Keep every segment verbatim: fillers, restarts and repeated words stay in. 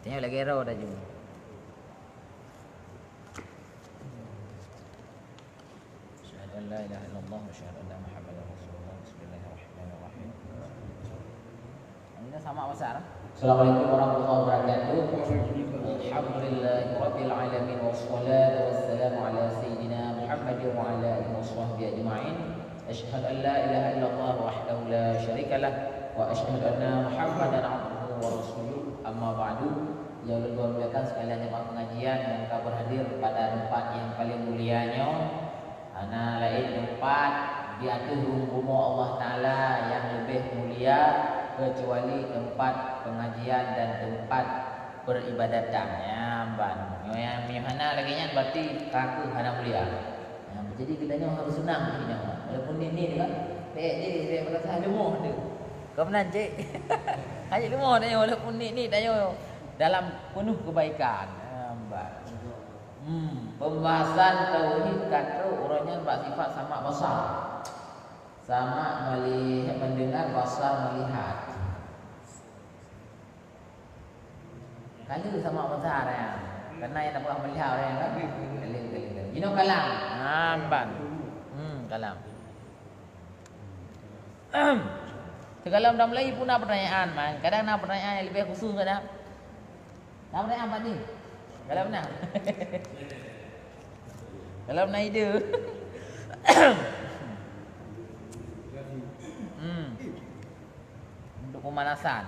Tengok lagi roh dah jumpa. Asyhadu an la ilaha illallah wa asyhadu anna Muhammadar Rasulullah. Bismillahirrahmanirrahim. Ini sama besar. Assalamualaikum warahmatullahi wabarakatuh. Alhamdulillahirabbil alamin, wassalatu wassalamu ala sayyidina Muhammadin wa ala alihi washabbihi ajma'in. Asyhadu an la ilaha illallah wahdahu la syarikalah, wa asyhadu anna Muhammadan abduhu wa rasuluh. Amma ba'du. Nyang lôn muliakan sekalian jamaah pengajian nyang ka berhadir pada tempat yang paling mulia nyoe. Hana laén tempat di ateueh rumoh Allah Taala yang lebih mulia kecuali tempat pengajian dan tempat peribadatan. Nyan ban. Nyoe nyang meunyoe hana lagée nyan berarti ka kheueh hana mulia. Nah, jadi geutanyoe harus seunang jih nyoe. Walaupun nit-nit kan, pek jih, pek merasa leumoh tu. Kau meunan, cik. Hanya leumoh tanyoe walaupun nit-nit tanyoe dalam penuh kebaikan. Nampak? Hmm, pembahasan tauhid ka trok uroe nyan bak sifat samak basar. Samak melihat, mendengar, basar melihat. Kali sama besar ya. Karena yang nampak melihat orang kan. Kali, kali, kali. Jinoe kalam. Nampak? Hmm, kalam. Sigohlom dah mulai pun na pertanyaan, man. Kadang na pertanyaan yang lebih khusus kadang. Na pertanyaan apa ni? Kalau pernah. Kalau pernah ide. Hmm. Untuk pemanasan.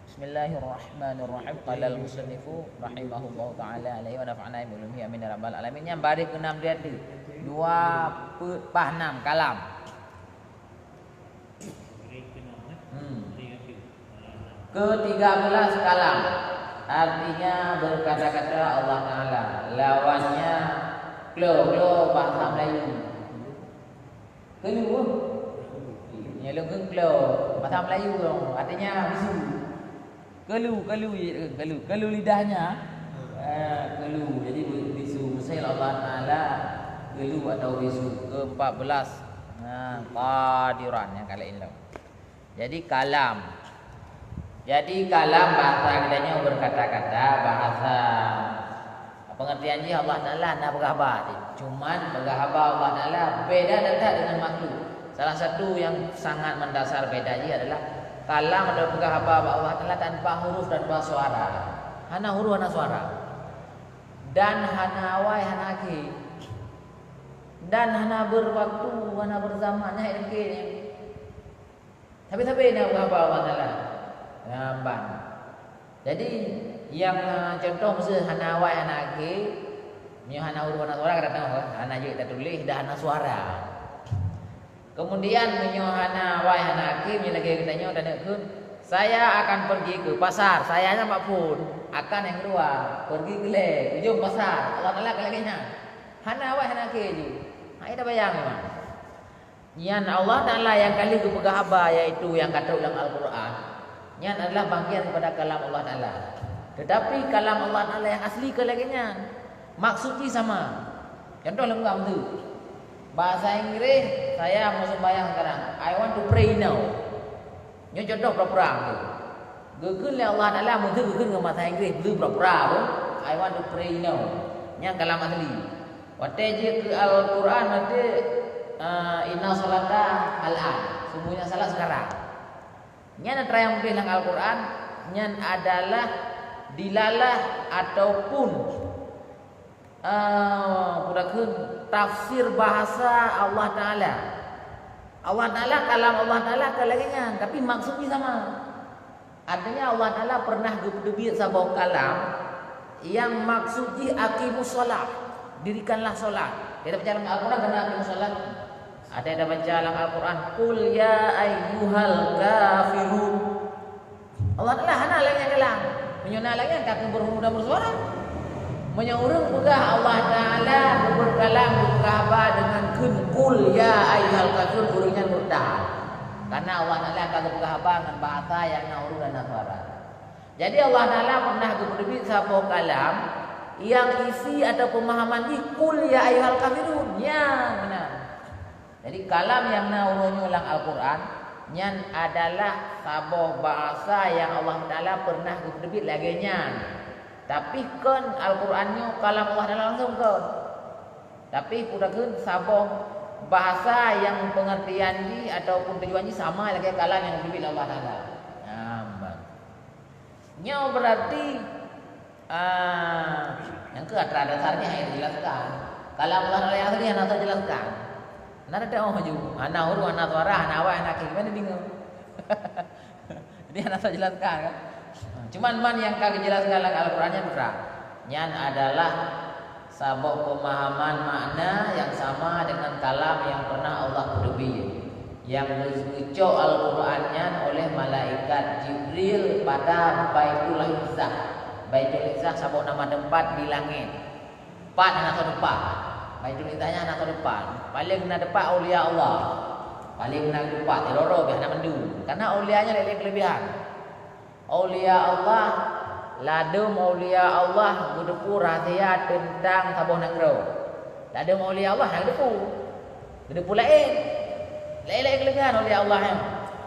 Bismillahirrahmanirrahim. Qala al-musannifu rahimahullahu taala alaihi wa nafa'ana bi ulumihi, amin ya rabbal alamin. Nyang baris keenam dia tu. Dua pe-, pah enam kalam. Hmm. Ketiga belas kalam. Artinya berkata-kata Allah Taala. Lawannya klo, klo bahasa Melayu. Keulu. Nyelong klo bahasa Melayu dong. Artinya bisu. Keulu, keulu, keulu, keulu lidahnya. Eh, keulu. Jadi bisu. Mustahil Allah Taala keulu atau bisu. Keempat belas. Nah, qadiran yang kalian lo. Jadi kalam. Jadi kalam bahasa kita nyoe berkata-kata, bahasa pengertian jih Allah Taala na peugah haba. Cuman peugah haba Allah Taala beda that-that dengan makhluk. Salah satu yang sangat mendasar beda jih adalah kalam atau peugah haba bak Allah Taala tanpa huruf, tanpa suara. Hana huruf, hana suara. Dan hana awai, hana akhé. Dan hana berwaktu, hana berzaman, nyan akhé. Tapi-tapi na peugah haba Allah Taala. Nyan ban. Jadi, nyang, eh, contoh miseu hana awai, hana akhé, meunyoe hana huruf, hana suara, kadang-kadang hana jeuet tatuléh, dan hana suara. Kemudian, meunyoe hana awai, hana akhé, meunyoe lagée geutanyoe taneuk kheun, "Saya akan pergi ke pasar." Saya nyan bak phon, akan nyang keudua, pergi ke lé, ujong pasar. Allah Taala ka lagée nyan. Hana awai, hana akhé jih. Ha, ita bayang memang. Nyan Allah Taala nyang ka lheueh geupeugah haba, yaitu nyang ka trok lam Al-Qur'an. Nyan adalah bagian daripada kalam Allah Taala. Tetapi kalam Allah Taala nyang asli ka lagée nyan. Maksud jih sama. Contoh lôn peugah miseu. Bahasa Inggréh, saya mau sembahyang sekarang. I want to pray now. Nyoe contoh pura-pura tu. Geukheun lé Allah Taala, miseu geukheun ngon bahasa Inggréh, miseu pura-pura tu. I want to pray now. Nyan kalam asli. Watée jeuet keu Al-Qur'an, watée, eh, "Inna sholata al-an." Sungguhnya salat sekarang. Nyan atra nyang beudeh lam Al-Qur'an, nyan adalah dilalah ataupun, eh, peue takheun tafsir bahasa Allah Taala. Allah Taala, kalam Allah Taala ka lagée nyan, tapi maksud jih sama. Artinya Allah Taala pernah geupeuteubiet saboh kalam nyang maksud jih aqimus shalah, dirikanlah salat. Kita baca lam Al-Qur'an keunan aqimus shalah. Ada yang baca lam Al-Qur'an, "Qul ya ayyuhal kafirun." Allah Taala hana lagée nyan kalam. Meunyoe na lagée nyan, ka keuh berhuruf dan bersuara. Meunyoe ureuëng peugah Allah Taala geupeugah kalam, geupeugah haba deungon kheun, "Qul ya ayyuhal kafirun," ureuëng nyan murtad. Karena Allah Taala ka geupeugah haba ngon bahasa nyang na huruf dan na suara. Jadi Allah Taala pernah geupeuteubiet saboh kalam nyang isi atau pemahaman jih, "Qul ya ayyuhal kafirun." Nyan meunan. Jadi kalam nyang na uroe nyoe lam Al-Qur'an, Nyan adalah saboh bahasa nyang Allah Taala pernah geupeubiet lagée nyan. Tapi kon Al-Qur'an nyoe kalam Allah Taala langsung kon. Tapi peue takheun saboh bahasa nyang peungeurtian jih ataupun tujuan jih sama lagée kalam nyang geupeubiet lé Allah Taala. Nyan ban. Nyoe berarti, ah, nyang keu atra dasarnya hana dijelaskan. Kalam Allah Taala nyang asli hana teujelaskan. Hana teudeungoe ju, hana huruf, hana suara, hana awai, hana akhé, gimana deungoe? Jadi hana teujelaskan kan? Cuman man nyang ka dijelaskan lam Al-Qur'an nyan putra. Nyan adalah saboh pemahaman makna nyang sama dengan kalam nyang pernah Allah peuteubiet, nyang geucok Al-Qur'an nyan oleh malaikat Jibril pada Baitul Izzah. Baitul Izzah saboh nama teumpat di langét. Pat hana soe teupat. Baitul Izzah nyan hana soe teupat. Paleng na teupat aulia Allah. Paleng na teupat, sidroe beh hana mandum. Karena aulia nyan lé-lé keulebihan. Aulia Allah, ladôm aulia Allah geuteupeue rahsia teuntang saboh nanggroe. Ladôm aulia Allah hana geuteupeue. Geuteupeue laén. Laén-laén keulebihan aulia Allah nyan.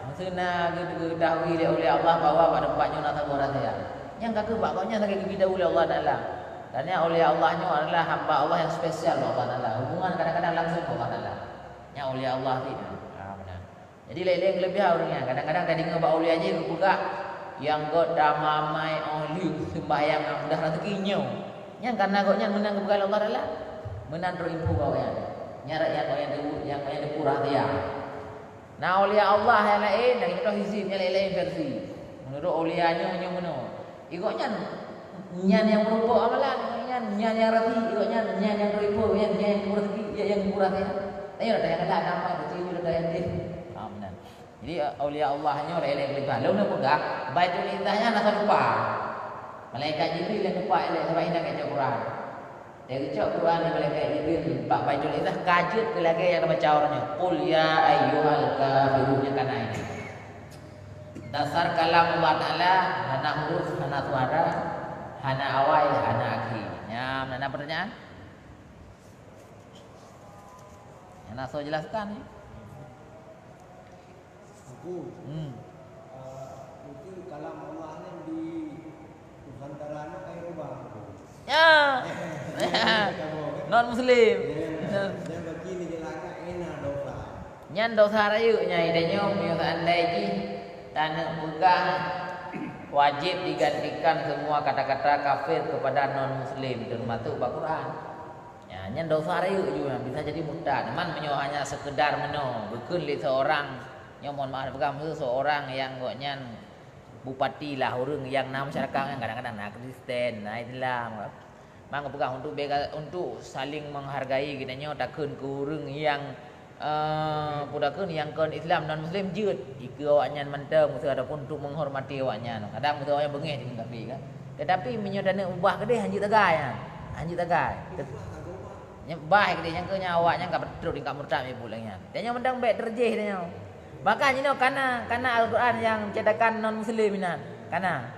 Meuseu na geu-, geutahui lé aulia Allah bahwa bak teumpat nyoe na saboh rahsia. Nyang ka keuh bak gobnyan lagée geubri dahulu lé Allah Taala. Dan nyan aulia Allah nyoe adalah hamba Allah nyang spesial bak Allah Taala. Hubungan kadang-kadang langsung bak Allah Taala. Nyan aulia Allah tadi. Ha, meunan. Jadi lé-lé leubeh ureuëng nyan. Kadang-kadang tadeungoe bak aulia jih geupeugah, "Nyang göt tamamai óh lheueh seumbahyang nyang mudah raseuki nyoe." Nyan karena gobnyan meunan geupeugah lé Allah Taala. Meunan trok info bak gobnyan. Nyan rot nyang gobnyan teupeue, nyang gobnyan teupeue rahsia. Na aulia Allah nyang laén, na geupeugah hizib nyang laén-laén versi. Meunurot aulia nyoe, nyoe meunoe. Di gobnyan, nyan nyang meurumpok amalan, nyan, nyan nyang rafi, di gobnyan, nyan nyang teurimong, nyan, nyan nyang teurimong raseuki, nyan nyang teurimong rahsia. Tanyoe dah nyang galak nama, keuci nyoe dah nyang deh. Ha, meunan. Jadi, aulia Allah nyoe laén-laén keuleubah. Lôn na peugah, Baitul Izzah nyan na sapeue? Malaikat Jibril nyang teupat ilée sabab inan geucok Quran. Nyang geucok Quran lé malaikat Jibril bak Baitul Izzah ka jeuet keu lagée nyang tabaca uroe nyoe, "Qul ya ayyuhal kafirun," nyang ka na nyan. Dasar kalam Allah Taala hana huruf, hana suara, hana awai, hana akhé. Nyan, na, na pertanyaan? Hana soe jelaskan ni? Aku. Hmm. Ah, itu kalam Allah ni di Nusantara ni kayak rubah. Ya. Non muslim. Ya. Dan bagi ni jelasnya enak dosa. Nyan dosa rayeuk nyan, tanyoe meunyoe seandai jih taneuk peugah wajéb digantikan semua kata-kata kafir kepada non muslim, termasuk bak Quran. Ya, nyan dosa rayeuk ju, bisa jadi murtad. Man meunyoe hanya sekedar meunoe, geukheun lé seorang, nyoe mohon maaf peugah, meuseu seorang nyang gobnyan bupati lah, ureuëng nyang na masyarakat nyan kadang-kadang na Kristen, na Islam. Man geupeugah untuk bega, untuk saling menghargai geutanyoe, takheun keu ureuëng nyang, eh, peue takheun nyang kon Islam non muslim jeuet, dikeue awaknyan mantong, meuseu ataupun untuk menghormati awaknyan. Kadang meuseu awaknyan beungéh deungon kafé kan. Tetapi meunyoe taneuk ubah keudeh, hanjeuet tagai nyan. Hanjeuet tagai. Nyan bah keudeh, nyang keu nyan awaknyan ka beutôi tingkat murtad meuibu lagée nyan. Tanyoe mantong bék teurjih tanyoe. Bahkan jinoe kana, kana Al-Quran nyang cetakan non muslim inan. Kana.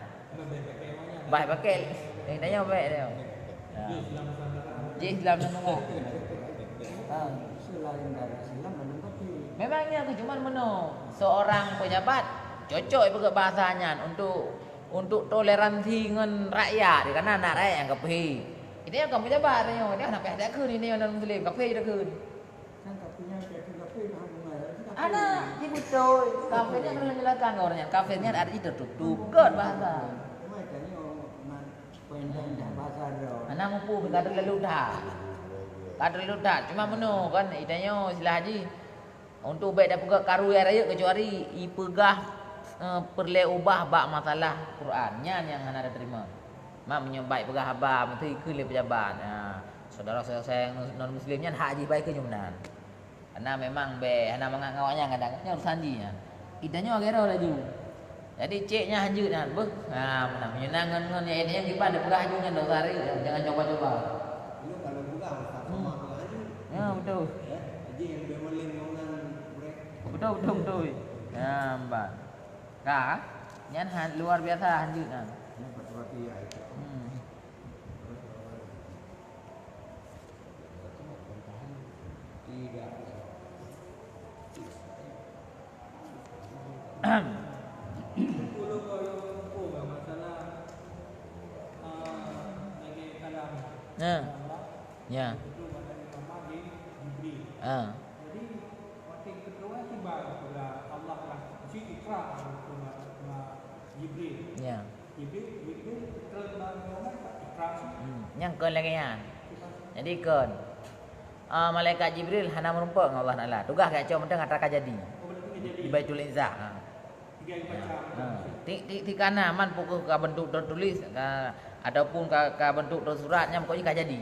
Bah pakai. Nyang tanyoe bék tanyoe. Ha. Jih Islam Nusantara. Ha. Selain darah Islam, belum kafir. Memang nyan keuh, cuman meunoe, seorang pejabat cocok ipeugah bahasa nyan untuk, untuk toleransi ngon rakyat, karena na rakyat nyang kafé. Ini kan pejabat tanyoe, dia hana payah takheun ini non muslim, kafé takheun. Kan kafé nyan kafé, kafé, nah, bunga, kafé. Ana, ji beutôi, kafé nyan keuneuk jelaskan keu ureuëng nyan, kafé nyan arti tertutup, kon bahasa. Cuma tanyoe, man, Hana mupu, ka terlalu that. Ka terlalu that. Cuma meunoe kan, itanyoe istilah jih, untuk bék tapeugah karu nyang rayeuk, keucuali ipeugah, eh, peureulée ubah bak masalah Quran. Nyan nyang hana teurimong. Mak meunyoe baik peugah haba, meusti ikheun lé pejabat. Ha, saudara-saudara nyang non muslim nyan hak jih baik keu nyoe meunan. Karena memang bék hana mangat ngon awaknyan kadang, nyan urusan jih nyan. Itanyoe lagée droe laju. Jadi cék nyan hanjeuet nyan, beuh. Ha, meunan meunyoe na ngon, ngon nyang, nyang kiban dipeugah laju nyan dosa rayeuk, jangan coba-coba. Lu kalau peugah, Ustaz, hmm, sama peugah laju. Ya, betul. Ya, jadi yang lebih maling ngon ureueng. Betul, betul, betul. Ya, mbak. Ka, nyan han-, luar biasa hanjeuet nyan. Nyan berarti ya itu. Hmm. Tidak. Ulôn baru muphom masalah, ah, lagèe kalam. Ha. Ya. Betul, Nabi Muhammad di Jibril. Ha. Jadi, watèe keudroe tiba kepada Allah lah, si Iqra, Jibril. Ya. Jibril, Jibril keudroe Nabi Muhammad, Iqra. Hmm, nyang kon lagèe nyan. Jadi kon, ah, malaikat Jibril hana meurumpok ngon Allah Taala. Tugaih geucok mantong atra ka jadi. Oh, berarti ka jadi. Di Baitul Izzah. Ha. Ha, ti-, ti-, tikana man pukeuh ka beuntuk teutuléh, ka, ataupun ka, ka beuntuk teusurat, nyan pokoknya ka jadi.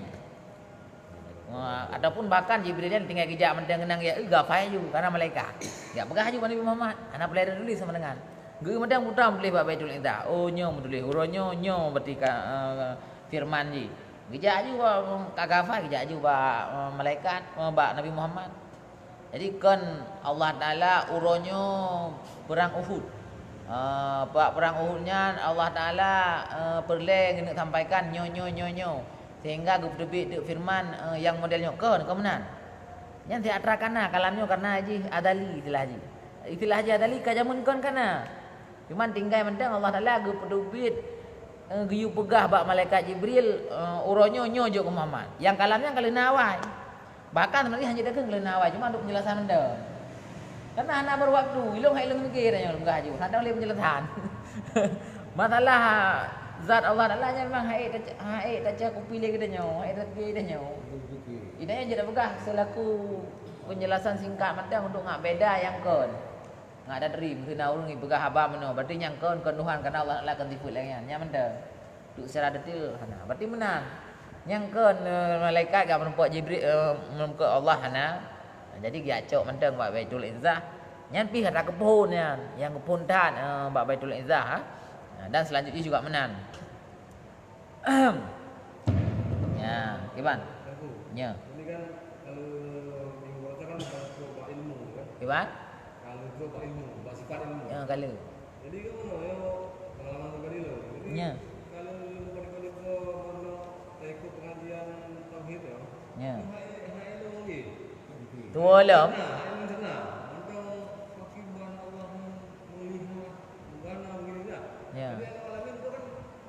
Ha, ataupun bahkan Jibril nyan tinggai geujak mantong ngon geuh, eh, geuhafai ju, karena malaikat. Geupeugah ju bak Nabi Muhammad, hana peureulèe teutuléh sama dengan. Geuh mantong putra meutuléh bak Baitul Izzah. Oh, nyoe meutuléh, uroe nyoe, nyoe berarti ka, eh, firman jih. Geujak ju bak, ka geuhafai, geujak ju bak, eh, malaikat, eh, bak Nabi Muhammad. Jadi kon Allah Taala uroe nyoe peurang Uhud. Eh, bak peurang Uhud nyan Allah Taala, eh, peureulèe geuneuk sampaikan nyoe, nyoe, nyoe, nyoe. Sehingga geupeuteubiet teuk firman, eh, nyang model nyoe kon, kon meunan. Nyan si atra kana, kalam nyoe karena jih azali istilah jih. Istilah jih azali ka jameun kon kana. Cuman tinggai mantong Allah Taala geupeuteubiet, eh, geuyue peugah bak malaikat Jibril, eh, uroe nyoe, nyoe jok keu Muhammad. Nyang kalam nyan ka lheueh na awai. Bahkan sebenarnya hana jeuet takheun keu lheueh na awai, cuma untuk penjelasan mantong. Karena hana beuwaktu, ilôn hai ilôn mikir tanyoe lôn peugah ju. Hana lé penjelasan. Masalah zat Allah Taala nyan memang hai taca-, hai tacakupi lé geutanyoe, hai tapiké geutanyoe. Geutanyoe jeuet peugah selaku penjelasan singkat mantong untuk ngak beda nyang kon. Ngat that ri, meuhina ureuëng ipeugah haba meunoe, berarti nyang kon, kon Tuhan, karena Allah Taala kon sifeuet lagée nyan. Nyan mantong. Untuk secara detail hana. Berarti meunan. Nyang kon, eh, malaikat gak meurumpok Jibril, eh, meurumpok Allah hana. Jadi geujak cok mantong bak Baitul Izzah. Nyan pih atra keuphon nyan, nyang keuphon that, eh, bak Baitul Izzah, ha. Nah, dan selanjutnya juga meunan. Ya, kiban? Teungku. Ya. Ini kan kalau di Batak kan kalau bab ilmu kan. Kiban? Kalau bab ilmu, bab sifat ilmu. Ya, kalau. Jadi kan mana ya pengalaman pribadi lo. Jadi ya. Kalau ilmu pribadi lo mana tak ikut pengajian tauhid ya. Ya. Hai hai lo lagi. Tua lom. Nah, hai lo sana. Mantong pakai bahan Allah melihat, menggana begini dah. Ya. Jadi Allah Alamin tu kan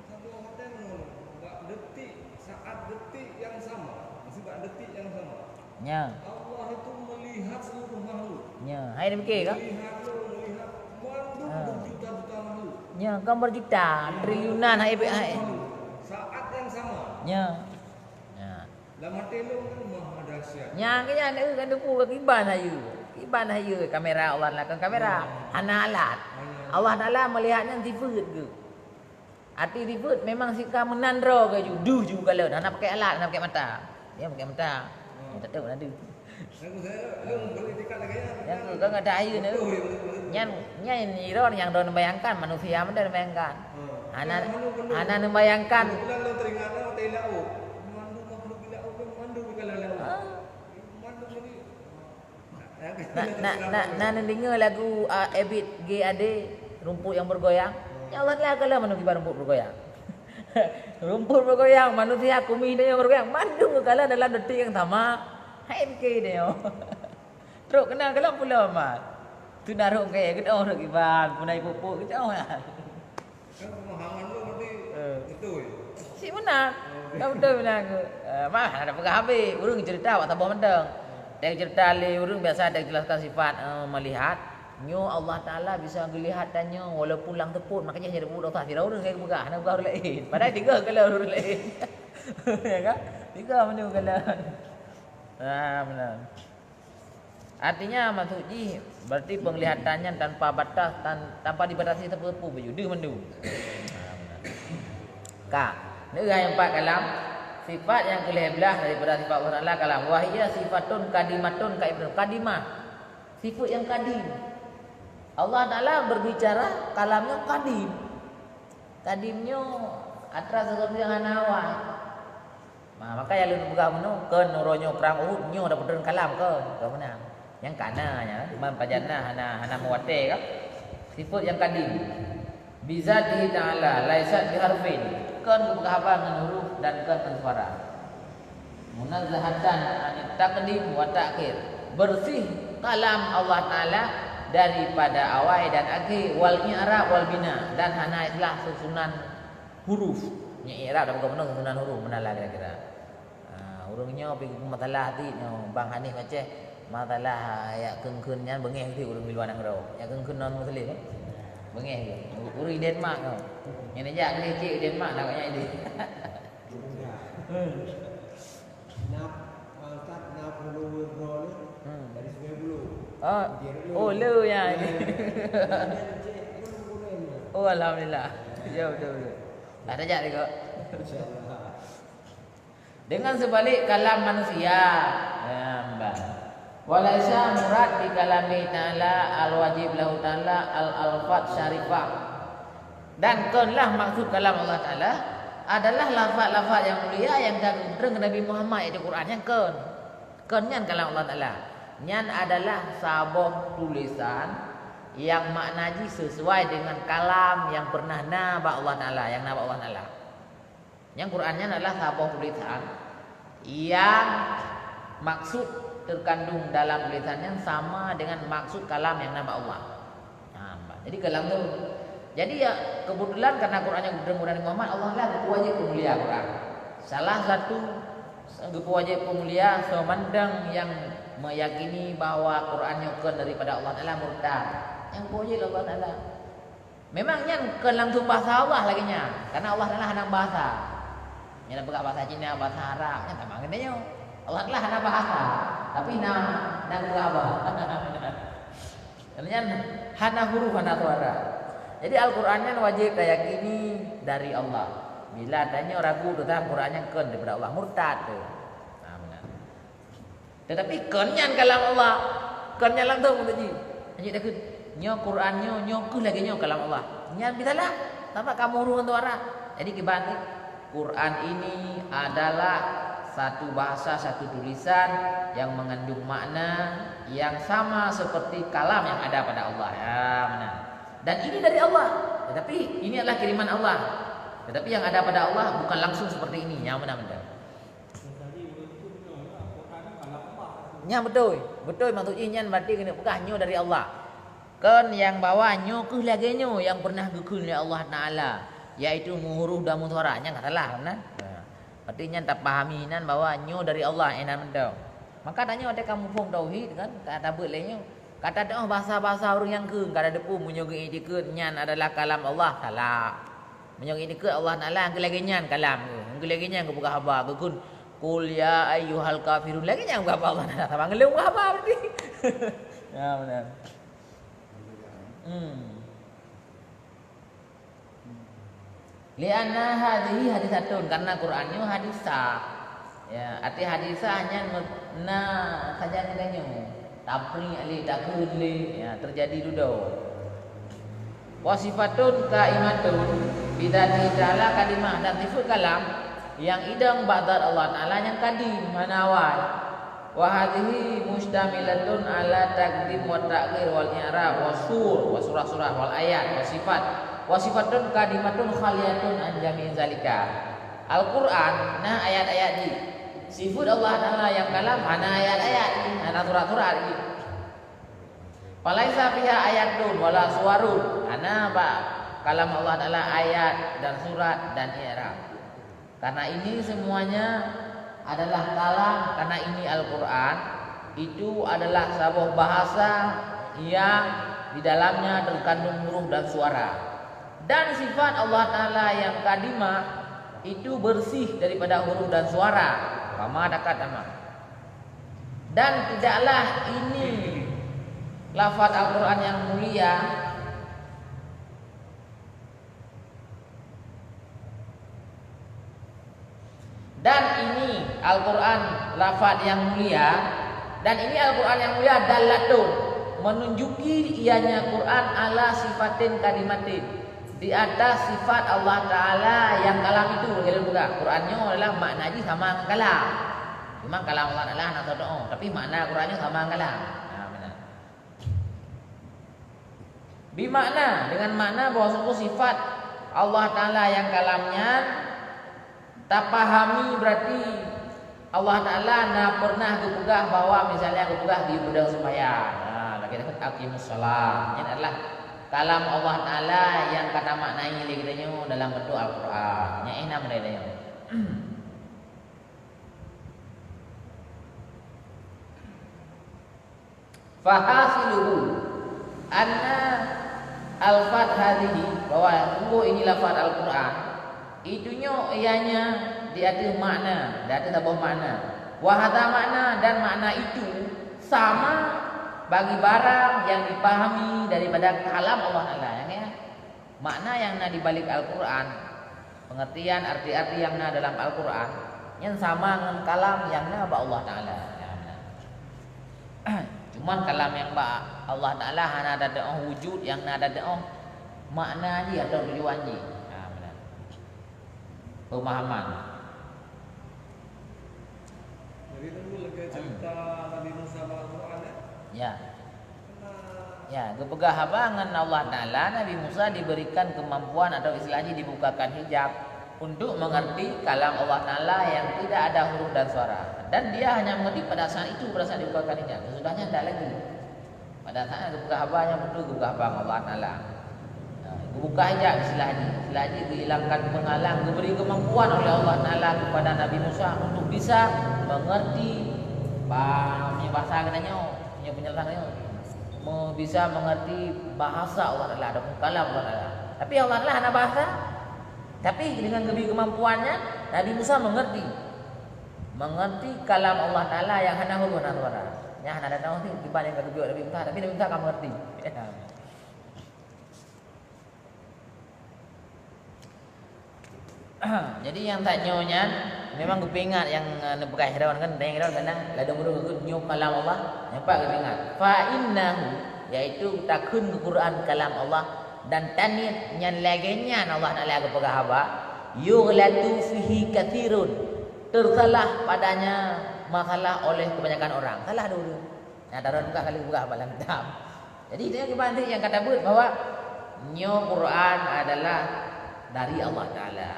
Satu hotel ngon bak detik, saat detik yang sama, maksud bak detik yang sama. Nya. Allah itu melihat seluruh makhluk. Nya, hai demikian ke? Melihat tu, melihat mandum ha. Berjuta-juta makhluk. Nya, kan berjuta, triliunan hai hai. Saat yang sama. Nya. Nya. Lam até lôn kan maha dahsyat. Nyang nyan, eh, kan teupeu kiban hayeue. Kiban hayeue kamera Allah lakon kamera. Hmm. Hana alat. Hana alat. Allah Taala melihat nyan sifeuet geuh. Arti sifeuet memang sika meunan droe geuh ju, duh ju kalon, hana pakai alat, hana pakai mata. Dia pakai mata. Hmm. Dia tak tahu ada. Nyang keu, kan ada ayeue ni. Nyan, nyan droe nyang droe neubayangkan, manusia pun neubayangkan. Hana, hana neubayangkan. Ha. Na, na, na, na neudeungoe lagu, ah, Ebit G Ade, Rumput yang Bergoyang. Ya Allah, lah kalau manusia rumput bergoyang. Rumput bergoyang, manusia kumi dan yang bergoyang, mandum geukalon dalam detik yang sama. Hai, M K dia. Trok kena kalon pulo amat. Tu narok ke, kita orang kiban, punai pupuk, kita orang. Kan pemahaman tu berarti eh. Betul. Cik benar. Oh. Kan betul benar ke? Eh, mah ada peugah habis. Ureueng cerita awak saboh mantong. Dia cerita lé ureueng biasa dia jelaskan sifat, eh, melihat. Nyoe Allah Taala bisa geulihat tanyoe walaupun lam seupôt, makanya jadi budak dosa. Tidak ureueng yang peugah, hana peugah ureueng lain. Padahal tiga kali ureueng lain. Ya kan? Tiga menu kali. Ah, benar. Artinya, maksud jih, berarti penglihatan nyan tanpa batas, tan-, tanpa dibatasi sapeue-peue baju. Deuh mandum. Ka. Neuh nyang empat kalam, sifat nyang keulhèe blaih daripada sifat Allah Taala kalam. Wa hiya sifatun qadimatun qaimatun. Qadimah. Sifat nyang kadim. Allah Taala berbicara, kalam nyoe kadim. Kadim nyoe atra sesuatu nyang hana awai. Nah, maka nyang lôn peugah meunoe, kon uroe nyoe prang Uhud, nyoe tapeutrön kalam kon, kon meunan. Nyang kana nyan, iman pajan na hana, hana meuwatèe kan? Sifat nyang kadim. Bizatihi ta'ala, laisat biharfin. Kon geupeugah haba ngon huruf dan kon ngon suara. Munazzahatan anit taqdim wa ta'khir. Bersih kalam Allah Taala daripada awai dan akhé, wal i'rab wal bina, dan hana ikhlas susunan huruf. Nyan i'rab dan bukan beuna susunan huruf, meunan lah kira-kira. Ah, ureueng nyoe pi masalah ti nyoe, Bang Hanif Aceh, masalah yak kheun-kheun nyan beungéh ti ureueng di luwa nanggroe. Yak kheun-kheun non muslim, eh? Beungéh ti. Ureueng Denmark nyoe. Nyan jak keuneuk cek Denmark nak nyan idéh. Hmm. Nab, Pak Ustaz, nab hulu droe Hmm. dari Sungai Buloh. Ah, Dia dulu. Oh, le ya ini. Dia cek pun guna ni. Oh, alhamdulillah. Ya, betul, betul. Dah tajak ni kok. Insya Allah. Dengan sebalik kalam manusia. Ya, mbak. Walaisa murad bi kalami ta'ala al-wajib lahu ta'ala al-alfat syarifah. Dan keunlah maksud kalam Allah Ta'ala adalah lafaz-lafaz yang mulia yang ka geupeutreun keu Nabi Muhammad, yaitu Quran nyang keun. Keun nyan kalam Allah Ta'ala. Nyan adalah saboh tulisan yang makna jih sesuai dengan kalam yang pernah na bak Allah Ta'ala, yang na bak Allah Ta'ala. Nyang Quran nyan adalah saboh tulisan yang maksud terkandung dalam tulisan nyan sama dengan maksud kalam yang na bak Allah. Ha, jadi kalam tu. Jadi ya, kebetulan karena Quran nyan geupeutreun keu Nabi Muhammad, Allah lah geupeuwajéb peumulia Quran. Salah satu geupeuwajéb peumulia, soe mandang yang meyakini bahwa Quran nyoe kon daripada Allah Ta'ala murtad. Nyang geupeuwajéb Allah Ta'ala. Memang nyan kon langsung bahasa Allah lagée nyan, karena Allah Ta'ala hana bahasa. Nyan peugah bahasa Cina, bahasa Arab, nyan sama ngon nyoe. Allah Ta'ala hana bahasa, tapi na, na peugah apa? Nyan hana huruf, hana suara. Jadi Al-Quran nyan wajéb tayakini dari Allah. Bila tanyoe ragu teuntang Quran nyan kon daripada Allah, murtad tu. Nah, benar. Tetapi kon nyan kalam Allah, kon nyan langsung untuk jih. Hanya dah kheun, nyoe Quran nyoe, nyoe keuh lagée nyoe kalam Allah. Nyan bisalah, tanpa kamu urus untuk arah. Jadi kiban ni, Quran ini adalah satu bahasa, satu tulisan yang mengandung makna yang sama seperti kalam yang ada pada Allah. Ya, mana? Dan ini dari Allah. Tetapi ini adalah kiriman Allah. Tetapi yang ada pada Allah bukan langsung seperti ini. Yang mana-mana. Nyan beutôi. Beutôi maksud jih nyan berarti keuneuk peugah nyoe dari Allah. Kon nyang bahwa nyoe keuh lagée nyoe nyang pernah geukheun lé Allah Taala, yaitu meuhuruf dan meusuara. Nyan ka salah, kan? Nah, berarti nyan tapahami nan bahwa nyoe dari Allah, eh, nan mantong. Maka tanyoe watée ka muphom tauhid, kan, ka tabeuet lé nyoe. Ka tadeungoe bahasa-bahasa ureuëng nyang kheun, ka tadeungoe meunyoe geuiktikeuet nyan adalah kalam Allah, salah. Meunyoe geuiktikeuet Allah Taala, nyang keu lagée nyan kalam geuh, nyang keu lagée nyan geupeugah haba, geukheun, "Qul ya ayyuhal kafirun." Lagée nyan geupeugah haba Allah Taala, saban ngon lôn geupeugah haba berarti. Ya, beuna. Hmm. Lianna hadhihi hadisatun, karena Quran nyoe hadisah. Ya, arti hadisah nyan me-, na sajan geutanyoe. Tapri lé, takheun lé, ya, terjadi dudoe. Wa sifatun qaimatun bidzatihi ta'ala qadimah, dan sifat kalam nyang idong bak zat Allah Taala nyang kadim, hana awai. Wa hadhihi mustamilatun ala taqdim wa ta'khir wal i'rab wa sur, wa surah-surah wal ayat wa sifat. Wa sifatun qadimatun khaliyatun an jami'i zalika. Al-Quran na ayat-ayat jih. Sifat Allah Taala nyang kalam hana ayat-ayat jih, hana surat-surat jih. Falaisa fiha ayatun wala suwarun. Hana bak kalam Allah Taala ayat dan surat dan i'rab. Karena ini semuanya adalah kalam, karena ini Al-Quran, itu adalah saboh bahasa yang di dalamnya terkandung huruf dan suara. Dan sifat Allah Taala yang qadimah itu bersih daripada huruf dan suara. Kama taqaddama. Dan tidaklah ini lafaz Al-Quran yang mulia, dan ini Al-Quran lafaz yang mulia, dan ini Al-Quran yang mulia dallatun, menunjuki ianya Quran ala sifatin qadimatin, di atas sifat Allah Taala yang kalam itu. Lagée lôn peugah, Quran nyoe adalah makna jih sama ngon kalam. Cuma kalam Allah Taala hana soe tu'oh, tapi makna Quran nyoe sama ngon kalam. Ha, beuna. Bimakna, dengan makna bahwa sungguh sifat Allah Taala yang kalam nyan tapahami, berarti Allah Taala na pernah geupeugah bahwa misalnya geupeugah di gudang sembahyang. Ha, Aqimus shalah. Nyan adalah kalam Allah Taala nyang ka tamaknai lé geutanyoe dalam bentuk Al-Quran. Nyan hina meudeh nyoe. Fahasiluhu anna alfaz hadhihi, bahwa sungguh ini lafaz Al-Quran, itu nyoe ianya di ateueh makna, di ateueh saboh makna. Wa hadza makna, dan makna itu sama bagi barang yang dipahami daripada kalam Allah Taala. Nyang ya, makna nyang na di balik Al-Quran, pengertian arti-arti nyang na dalam Al-Quran, nyan sama ngon kalam nyang na bak Allah Taala. Cuman kalam nyang bak Allah Taala hana tatu'oh wujud, nyang na tatu'oh makna jih atau tujuan jih. Ha, meunan. Pemahaman. Jadi, tu lagèe cerita Nabi Musa bak Al-Quran, eh? Ya. Ya, geupeugah haba ngon Allah Taala, Nabi Musa diberikan kemampuan atau istilah jih dibukakan hijab untuk mengerti kalam Allah Taala yang tidak ada huruf dan suara. Dan dia hanya mengerti pada saat itu, pada saat dibukakan hijab. Sesudahnya tidak lagi. Pada saat geupeugah haba nyang beutôi, geupeugah haba ngon Allah Taala. Ha, geubuka hijab istilah jih. Istilah jih geuhilangkan penghalang, geubri keumampuan oleh Allah Taala kepada Nabi Musa untuk bisa mengerti ba-, bahasa geutanyoe, nyoe penyelesaian nyoe. Me-, bisa mengerti bahasa Allah Taala ataupun kalam Allah Taala. Tapi Allah Taala hana bahasa. Tapi dengan geubri keumampuan nyan, Nabi Musa mengerti. Mengerti kalam Allah Taala nyang hana huruf, hana suara. Nyang hana datang kiban nyang ka geubri Nabi Musa, tapi Nabi Musa ka mengerti. Jadi nyang tanyoe nyan memang geupeuingat nyang, eh, neupeugah Firaun kan, dan Firaun kan ladôm ureueng geukheun nyoe kalam Allah, nyang pat geupeuingat. Fa innahu, yaitu takheun keu Quran kalam Allah, dan taniet nyan lagèe nyan Allah Taala geupeugah haba, yughlatu fihi katsirun, tersalah padanya masalah oleh kebanyakan orang. Salah dulu. Nah, taron peugah kali peugah bak lam kitab. Jadi, dia kiban nyang ka tabeuet bahwa nyoe Quran adalah dari Allah Taala.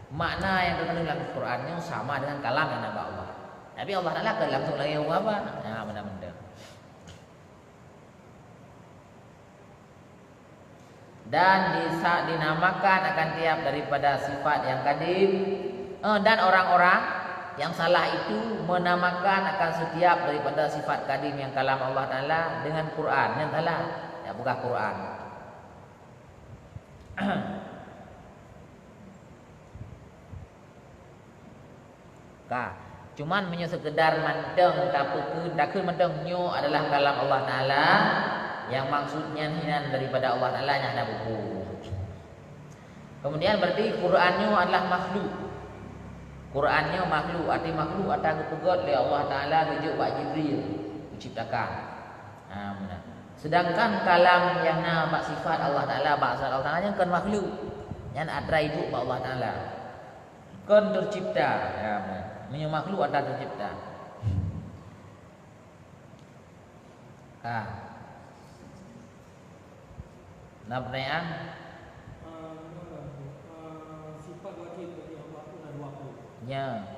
Makna nyang teukandung lam Quran nyoe sama dengan kalam nyang na bak Allah. Tapi Allah Taala kon langsung lagèe haba. Nah, beuna-beuna. Dan disa-, dinamakan akan tiap daripada sifat yang kadim, eh, dan orang-orang yang salah itu menamakan akan setiap daripada sifat kadim yang kalam Allah Taala dengan Quran, nyan salah. Ya, bukan Quran. Ka. Cuman meunyoe seukeudar mantong tapeukheun, takheun mantong nyoe adalah kalam Allah Taala, nyang maksud nyan hinan daripada Allah Taala nyang hana buku. Kemudian berarti Quran nyoe adalah makhluk. Quran nyoe makhluk, arti makhluk ata geupeugöt lé Allah Taala geujok bak Jibril, geuciptakan. Ha, meunan. Sedangkan kalam nyang na bak sifat Allah Taala, bak zat Allah Taala nyan kon makhluk. Nyan atra idup bak Allah Taala. Kon tercipta. Ya, meunyoe makhluk ata tercipta. Ka. Na pertanyaan? Ah, sifat wajib bagi Allah tu na dua puluh. Ya.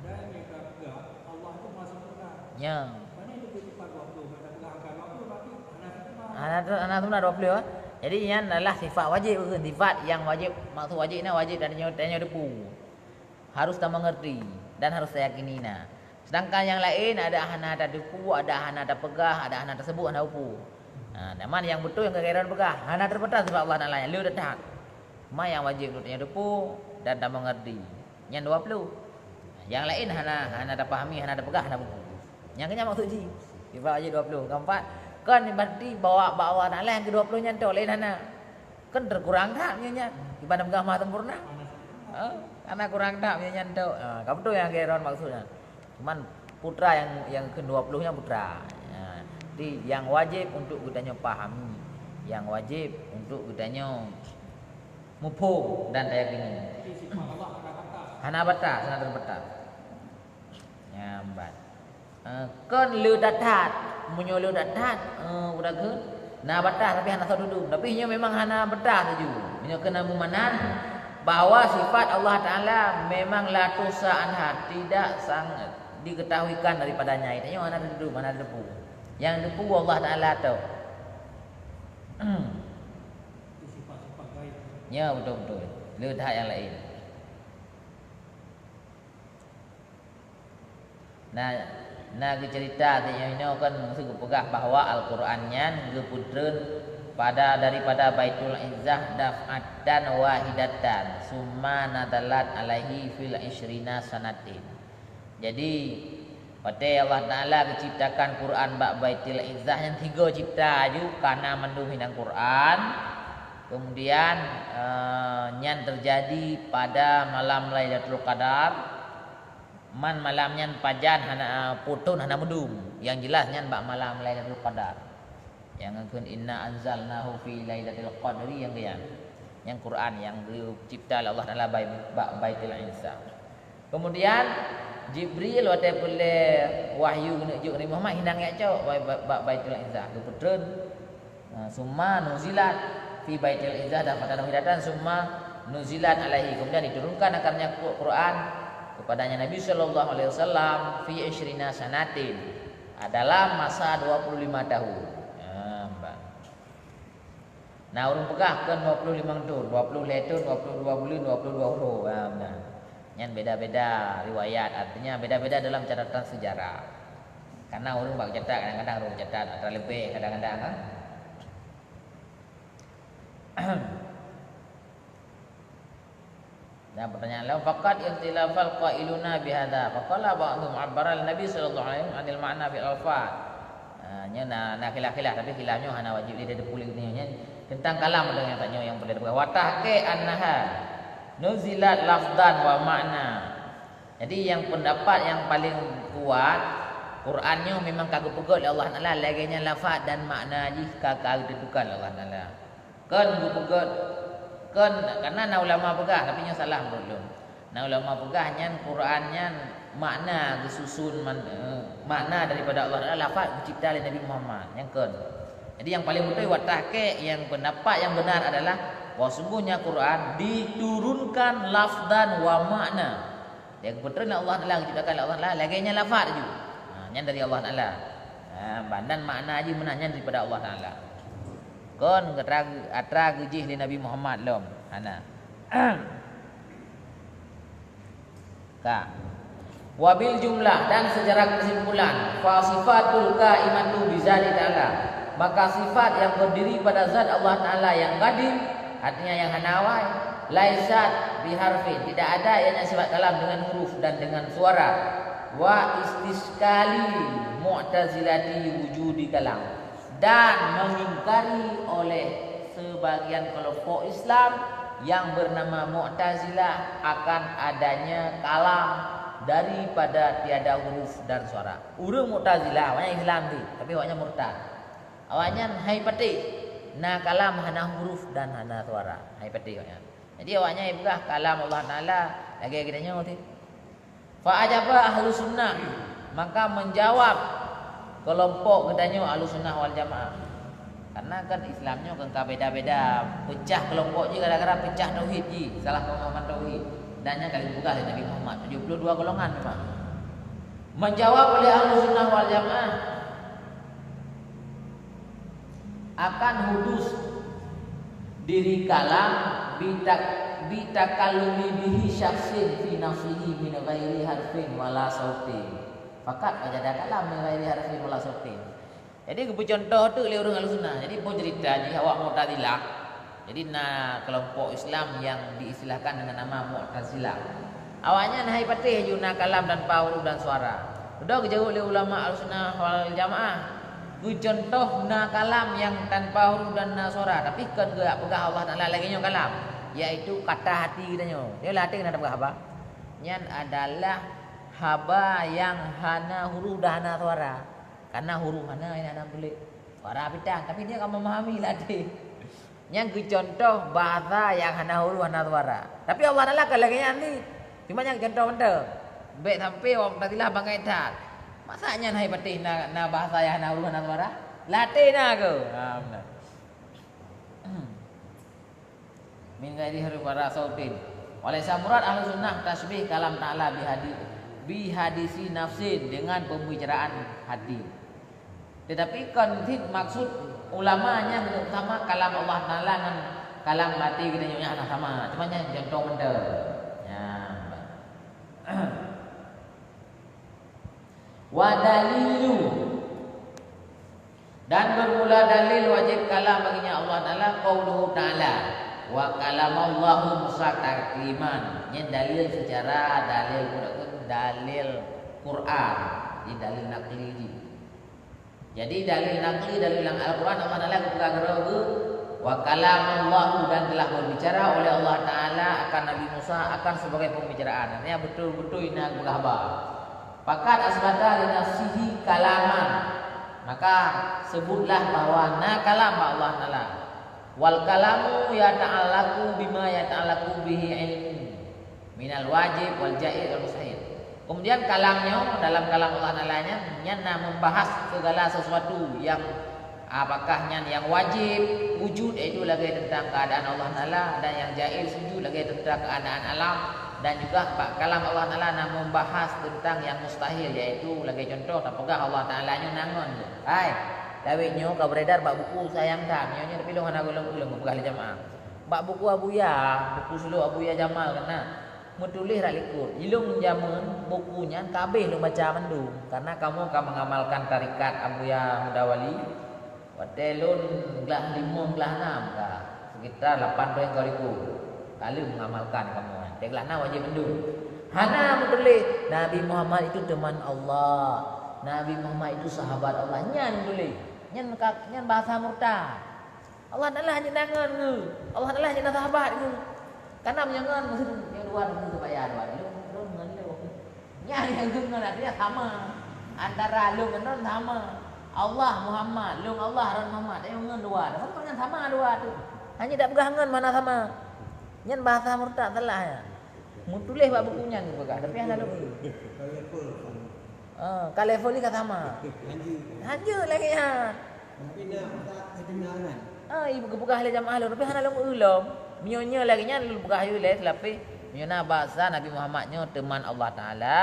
Ada yang ka peugah Allah tu maha sempurna. Ya. Mana itu sifat dua puluh? Mana peugah angka dua puluh, berarti hana sempurna. Hana tu, hana sempurna dua puluh, eh? Jadi, nyan adalah sifat wajib, bukan sifat yang wajib. Maksud wajib na wajib tanyoe, tanyoe teupeue. Harus tamengerti dan harus tayakini na. Sedangkan nyang laén ada hana tateupeue, ada hana tapeugah, ada hana taseubut, hana teupeue. Ha, nama nyang beutôi nyang keu Firaun peugah, hana teupeue sifat Allah Taala nyan, le that. Ma nyang wajéb untuk tanyoe teupeue dan tamengerti. Nyan dua puluh. Nyang laén hana, hana tapahami, hana tapeugah, hana teupeue. Nyang keunyan maksud jih. Sifat wajéb dua puluh. Keumpat, kon berarti bahwa bak Allah Taala nyang keu dua puluh nyan tok laén hana. Kan teukurang that nyoe nyan. Kiban peugah maha sempurna. Ha? Karena kurang that nyoe nyan tu. Ha, ka beutôi nyang keu Firaun maksudnya. Cuman putra nyang, nyang keu dua puluh nyan putra. Ha. Jadi nyang wajéb untuk geutanyoe pahami. Nyang wajéb untuk geutanyoe muphom dan tayakini. Hana batas, hana terbatas. Nyan ban. Eh, kon le that-that. Meunyoe le that-that, eh, udah kheun, na batas tapi hana soe tudong. Tapi nyoe memang hana batas laju. Meunyoe keunan meumanan bahwa sifat Allah Taala memang la tuhsa anha, tidak sang diketahuikan daripadanya. Itu nyoe hana tudong, hana teupeue. Nyang teupeu Allah Taala tok. Nyoe beutôi-beutôi. Le that nyang laén. Na, na geuceurita di nyoe kan meusu geupeugah bahwa Al-Qur'an nyan geupeutreun pada, daripada Baitul Izzah daf'atan wahidatan, summa nazalat alaihi fil isyrina sanatin. Jadi, watée Allah Taala geuciptakan Quran bak Baitul Izzah nyan tiga cipta aju kana mandum hinan Quran. Kemudian, eh, nyan terjadi pada malam Lailatul Qadar. Man malam nyan pajan hana, eh, putun hana mudum. Yang jelas nyan bak malam Lailatul Qadar. Yang ngeukheun inna anzalnahu fi lailatul qadri yang geuyan. Yang Quran yang geucipta lé Allah Taala bai-, bak Baitul Izzah. Kemudian Jibril watée peureulée wahyu geuneuk jok Nabi Muhammad hinan jak cok bak, bak, bak Baitul Izzah geupeutreun. Nah, summa nuzilat fi Baitul Izzah daf'atan wahidatan summa nuzilat alaihi. Kemudian diturunkan akannya Qu-, Quran kepadanya Nabi sallallahu alaihi wasallam fi isyrina sanatin, dalam masa dua puluh lima tahun. Nah, bah. Nah, ureuëng peugah kon dua puluh limong thon, dua puluh lhée thon, dua puluh dua buleuen, dua puluh dua uroe. Ha, nah. Nyan beda-beda riwayat, artinya beda-beda dalam catatan sejarah. Karena ureuëng bak catat kadang-kadang ureuëng catat atra leubeh kadang-kadang, ha. Dan pertanyaan lain, faqad ikhtalafal qailuna bihadza. Faqala ba'dhum abbara Nabi sallallahu alaihi wasallam anil ma'na fil alfaz. Ha, nyoe na, na khilaf-khilaf, tapi khilaf nyoe hana wajib lé teupuléh nyoe. Nyan tentang kalam ada nyang tanyong nyang peureulée tapeugah. Wa tahqiq annaha nuzilat lafzan wa ma'na. Jadi yang pendapat yang paling kuat, Quran nyoe memang ka geupeugét lé Allah Taala, lagée nyan lafaz dan makna jih ka, ka geuteuntukan lé Allah Taala. Kon geupeugét, kon, karena na ulama peugah, tapi nyoe salah menurut lôn. Na ulama peugah nyan Quran nyan makna geususun man-, eh, makna daripada Allah Taala, lafaz geucipta lé Nabi Muhammad. Nyan kon. Jadi yang paling beutôi wa tahqiq, yang pendapat yang benar adalah bahwa sungguhnya Quran diturunkan lafzan wa makna. Dia geupeutreun Allah Taala, geuciptakan Allah Taala, lagée nyan lafaz ju. Ha, nyan dari Allah Taala. Ha, bandan makna jih meunan nyan daripada Allah Taala. Kon geutra-, atra geujih lé Nabi Muhammad lom. Hana. Ka. Wabil jumlah, dan secara kesimpulan, fa sifatul qaimatu bizati Taala, maka sifat yang berdiri pada zat Allah Taala yang qadim, artinya yang hana awai, laisat biharfin, tidak ada ianya sifat kalam dengan huruf dan dengan suara, wa istiskali mu'tazilati wujudi kalam, dan mengingkari oleh sebagian kelompok Islam yang bernama Mu'tazilah akan adanya kalam daripada tiada huruf dan suara. Ureuëng Mu'tazilah, awaknyan Islam ti, tapi awaknyan murtad. Awaknyan hai patéh na kalam hana huruf dan hana suara. Hai patéh awaknyan. Jadi awaknyan peugah kalam Allah Taala lagée geutanyoe ti. Fa ajaba ahlu sunnah, maka menjawab kelompok geutanyoe ahlu sunnah wal jamaah. Karena kan Islam nyoe kan ka beda-beda, pecah kelompok jih gara-gara pecah tauhid jih, salah pemahaman tauhid. Dan nyan ka geupeugah lé Nabi Muhammad, tujuh puluh dua golongan memang. Menjawab oleh ahlu sunnah wal jamaah, akan hudus diri kalam bitak-, bitakallumi bihi syakhsin fi nafsihi min ghairi harfin wala sautin. Fakat wajada kalam min ghairi harfin wala sautin. Jadi geupeucuntoh teuk lé ureuëng Ahlussunnah. Jadi peue ceurita jih awak Mu'tazilah. Jadi na kelompok Islam yang diistilahkan dengan nama Mu'tazilah. Awaknyan hai patéh ju na kalam tanpa huruf dan suara. Dudoe geujaweueb lé ulama Ahlussunnah wal Jamaah, geucuntoh na kalam nyang tanpa huruf dan na suara, tapi kon geupeugah Allah Taala lagée nyoe kalam, yaitu kata hati geutanyoe. Nyoe lateh na tapeugah haba. Nyan adalah haba nyang hana huruf dan hana suara. Karena huruf hana, hana tuléh, suara pitang, tapi dia ka memahami lateh. Nyang geucuntoh bahasa nyang hana huruf, hana suara. Tapi Allah Taala kon lagée nyan cit. Cuma nyang geucuntoh mantong. Bék sampai awak Mu'tazilah bangai that. Masa nyan hai patéh na, na bahasa nyang hana huruf, hana suara? Lateh na keuh. Ha, beuna. Min ghairi harfin wala sautin. Walaisa murad Ahlussunnah tasybih kalam Taala bihadi-, bihadisi nafsin, dengan pembicaraan hati. Tetapi kon cit maksud ulama nyan geuneuk sama kalam Allah Taala ngon kalam maté geutanyoe nyan hana sama. Cuma nyan contoh mantong. Nyan. Wa dalilu. Dan bermula dalil wajib kalam baginya Allah Taala, qauluhu Taala, "Wa kalamallahu Musa takliman." Nyan dalil secara dalil Quran, dalil Quran, jadi dalil naqli jih. Jadi dalil naqli, dalil lam Al-Quran, Allah Taala geupeugah keudroe geuh, "Wa kalamallahu," dan telah berbicara oleh Allah Taala akan Nabi Musa akan sebagai pembicaraan. Artinya betul-betul ina geupeugah haba. Fakat asbata li nafsihi kalaman, maka sebutlah bahwa na kalam bak Allah Taala. Wal kalamu yata'allaqu bima yata'allaqu bihi ilmu minal wajib wal jaiz wal mustahil. Kemudian kalam nyoe dalam kalam Allah Taala nyan, nyan na membahas segala sesuatu yang apakah nyan yang wajib wujud, yaitu lagée tentang keadaan Allah Taala, dan yang jaiz wujud lagée tentang keadaan alam, dan juga bak kalam Allah Taala na membahas tentang yang mustahil, yaitu lagée contoh tapeugah Allah Taala nyoe na ngon. Hai, Dawet nyoe ka beredar bak buku sayang that. Nyoe, nyoe tapi lôn hana lôn, lôn peugah lé jamaah. Bak buku Abuya, buku sulok Abuya Jamal keunan, meutuléh rot likot. Ilôn jameun buku nyan ka habéh lôn baca mandum, karena kamoe ka mengamalkan tarekat Abuya Mudawali. Watée lôn glah limong, glah nam ka, sekitar lapan droe ka likot. Ka lheueh mengamalkan kamoe. Watée glah nam wajéb mandum. Hana meutuléh Nabi Muhammad itu teman Allah. Nabi Muhammad itu sahabat Allah. Nyan meutuléh. Nyan ka, nyan bahasa murtad. Allah Taala hana ngon geuh. Allah Taala hana sahabat geuh. Karena meunyoe ngon meusti nyoe dua meusti supaya dua. Lôn, lôn ngon lôn. Nyan nyang geuh ngon artinya sama. Antara lôn ngon lôn sama. Allah Muhammad, lôn Allah, lôn Muhammad. Tapi ngon dua. Tapi nyan sama dua tu. Hanya tak peugah ngon mana sama. Nyan bahasa murtad salah ya. Meutuléh bak buku nyan geupeugah, tapi hana lôn. Ah, ka level ni ka sama. Hanjeuet lagée nyan. Ah, ibu geupeugah lé jamaah lôn, tapi hana lôn eu lom. Meunyoe nyoe lagée nyan lôn peugah yue lé seulapeh. Meunyoe na bahasa Nabi Muhammad nyoe teman Allah Taala,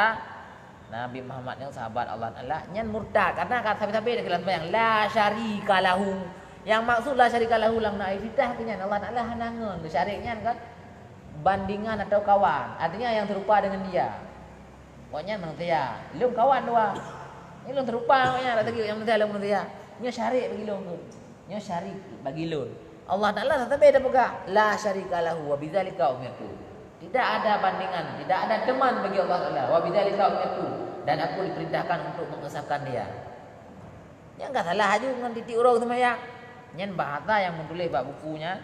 Nabi Muhammad nyoe sahabat Allah Taala, nyan murtad. Karena ka sabe-sabe dalam sembahyang, la syarika lahu. Yang maksud la syarika lahu lam na ititah keu nyan Allah Taala hana ngon. Syarik nyan kan bandingan atau kawan. Artinya yang serupa dengan dia. Awaknyan manusia, lôn kawan dua. Nyoe lôn serupa awaknyan, rasa geuh nyang manusia lôn manusia. Nyoe syarik bagi lôn tu. Nyoe syarik bagi lôn. Allah Taala sabe-sabe tapeugah, "La syarika lahu wa bidzalika umirtu." Tidak ada bandingan, tidak ada teman bagi Allah Taala. "Wa bidzalika umirtu," dan aku diperintahkan untuk mengesahkan Dia. Nyan ka salah aju ngon titik uroe seumayang. Nyan bahasa nyang meutuléh bak buku nyan.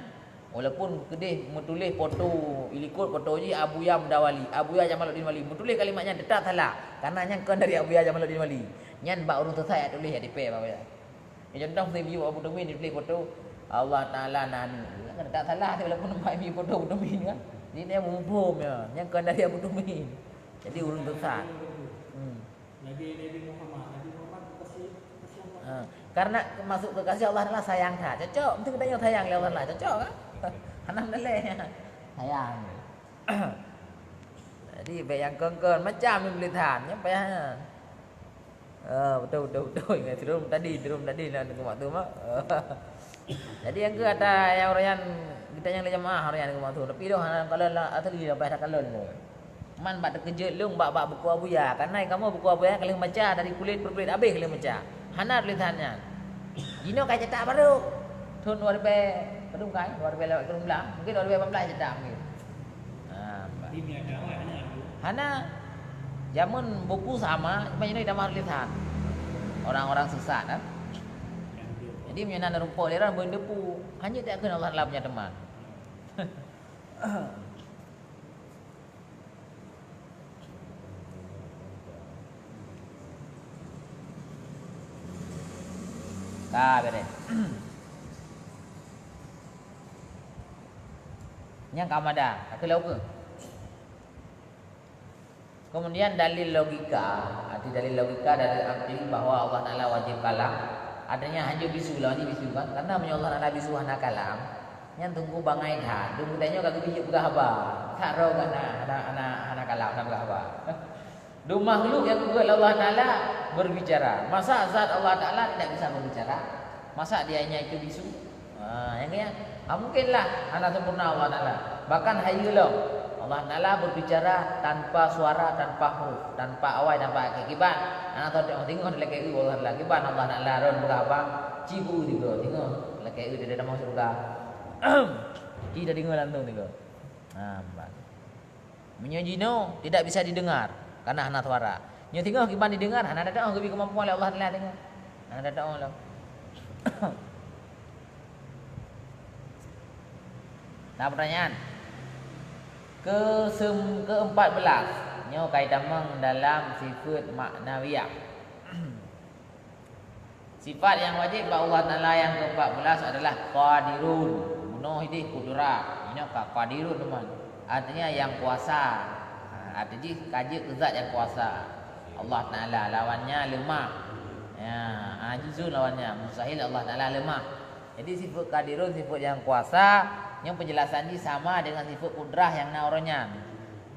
Walaupun keudeh meutuléh foto, ilikot foto jih Abuya Mudawali, Abuya Jamaluddin Wali, meutuléh kalimat nyan teutap salah, karena nyan kon dari Abuya Jamaluddin Wali. Nyan bak ureuëng sesat jak tuléh jak tipée bak Abuya. Ya, contoh, si Biu Abu Tumin dituléh foto Allah Taala na aneuk. Nyan kan teutap salah, walaupun nampak Biu foto Abu Tumin kan. Jadi dia muphom ya, nyan kon dari Abu Tumin. Jadi ureuëng sesat. Hmm. Nabi, Nabi Muhammad, Nabi Muhammad kasih, kasih Allah. Ha, karena masuk kekasih Allah adalah sayang that. Cocok, mesti kita yang sayang oleh Allah Taala. Cocok kan? Hana daleh. Sayang. Jadi baik yang kongkon macam ni boleh tahan. Nyampai ha. Ah, betul, betul, betul. Ingat turun tadi, turun tadi nak tengok waktu mak. Jadi nyang keu ata nyang ureuëng nyan, geutanyoe lé jamaah ureuëng nyan geumeusu, tapi doh hana kalon la asli leubeh takalon lom. Man bak teukeujot lôn bak, bak buku Abuya, karena kamoe buku Abuya ka lheueh baca dari kulét per kulét habéh ka lheueh baca. Hana tulésan nyan. Jinoe ka cetak barô. Thon dua ribèe, padum kai? Dua ribèe lapan belas, mungkin dua ribèe lapan belas cetak mungkin. Ha, hana. Jameun buku sama, cuma jinoe tamah tulésan. Orang-orang sesat, kan? Jadi meunyoe na rumpok lé droe beuneupeu, hana takheun Allah Taala punya teman. Ka beres. Nyang ka mada, ka keulau keu? Kemudian dalil logika, arti dalil logika, dalil akli bahwa Allah Taala wajib kalam. Artinya hana bisu, lawan jih bisu kan? Karena meunyoe Allah Taala bisu hana kalam, nyan teungku bangai that. Dum geutanyoe ka geubijek peugah haba. That roh geuh hana, hana, hana, hana kalam, hana peugah haba. Dum makhluk nyang geubuet lé Allah Taala berbicara. Masa zat Allah Taala tidak bisa berbicara? Masa Dia hanya itu bisu? Ha, nyang keu nyan, ha, mungkinlah hana sempurna Allah Taala. Bahkan hayeue lom, Allah Taala berbicara tanpa suara, tanpa huruf, tanpa awai, tanpa akhé. Kiban? Hana teudeungoe, teungoh dilakée eu Allah Taala. Kiban Allah Taala ron beurapa? Ci beu sigoe, teungoh dilakée eu di dalam syurga. Ci tadeungoe langsung sigoe. Ha, bah. Meunyoe jinoe tidak bisa didengar, karena hana suara. Nyoe teungoh kiban didengar, hana teudeungoe, geubri keumampuan lé Allah Taala teungoh. Hana teudeungoe lom. Nah, pertanyaan. Keusem-, keempat belas. Nyoe ka itamong dalam sifat maknawiyah. Sifat nyang wajéb bak Allah Taala nyang keempat belas adalah Qadirun. Bunoe idéh Qudrah. Inoe ka Qadirun teuma. Artinya yang kuasa. Ha, arti jih ka jeuet keu zat nyang kuasa. Allah Taala lawannya lemah. Ya, ajizun lawannya, mustahil Allah Taala lemah. Jadi sifat Qadirun, sifat yang kuasa, nyang penjelasan jih sama dengan sifat Qudrah nyang na uroe nyan.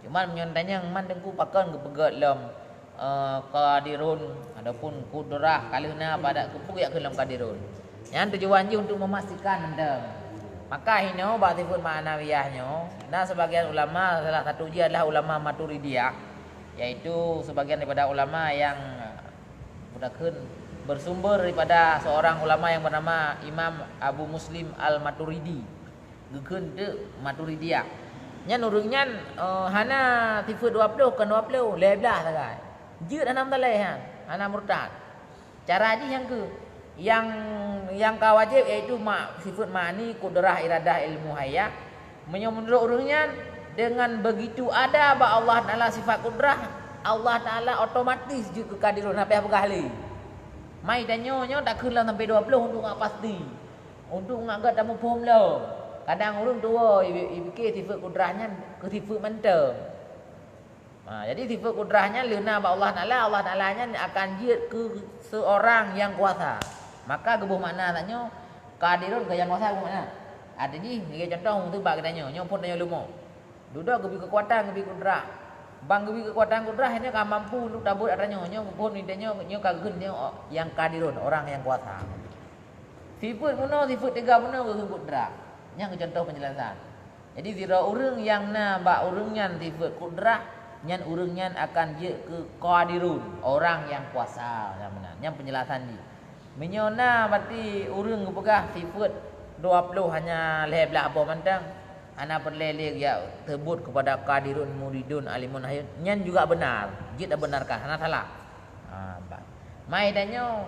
Cuman meunyoe tanyong man Teungku pakon geupeugét lom eh, Qadirun ataupun Qudrah, ka lheueh na pada keupeue geujak keu lom Qadirun. Nyan tujuan jih untuk memastikan mantong. Maka inoe bak sifat ma'nawiyah nyoe, na sebagian ulama, salah satu jih adalah ulama Maturidiyah, yaitu sebagian daripada ulama yang, eh, bersumber daripada seorang ulama yang bernama Imam Abu Muslim Al-Maturidi. Geukheun teuk Maturidiyah. Nyan ureuëng nyan, eh, hana sifat dua ploh, kon dua ploh, lhée blaih sagai. Jeuet hana meutalée nyan, hana murtad. Cara jih nyang keu, nyang, nyang ka wajéb, yaitu ma-, sifat ma'ani, kudrah, iradah, ilmu, haya. Meunyoe meunurot ureuëng nyan, dengan begitu ada bak Allah Taala sifat kudrah, Allah Taala otomatis jeuet keu Qadirun, hana payah peugah lé. Mai tanyoe nyoe takheun lam sampai dua ploh untuk ngat pasti. Untuk ngat gét tamuphom lom. Kadang ureuëng tuwoe i-, ipike sifat kudrah nyan keu sifat mantong. Ha, jadi sifat kudrah nyan lheueh na bak Allah Taala, Allah Taala nyan akan jeuet keu seurang nyang kuasa. Maka geuboh makna tanyoe, Qadirun keu nyang kuasa geuboh makna. Arti jih, lagée contoh, untuk bak geutanyoe, nyoe phon tanyoe leumo. Dudoe geubri keukuatan, geubri kudrah. Ban geubri keukuatan kudrah, nyoe ka mampu untuk tabeuet atra nyoe, nyoe phon tanyoe, nyoe ka geukheun nyoe nyang Qadirun, orang yang kuasa. Sifat bunoe, sifat teuga bunoe geukheun kudrah. Nyan keuh contoh penjelasan. Jadi, sidroe ureuëng nyang na bak ureuëng nyan sifat kudrah, nyan ureuëng nyan akan jeuet keu Qadirun, orang yang kuasa, nyang meunan. Nyan penjelasan jih. Meunyoe na, berarti ureuëng geupeugah sifat dua ploh hanya lhée blaih boh mantong, hana peureulée lé geujak teubuet keupada Qadirun, Muridun, Alimun, Hayyun, nyan juga beunar, jeuet tabenarkan, hana salah. Ha, ba-, mai tanyoe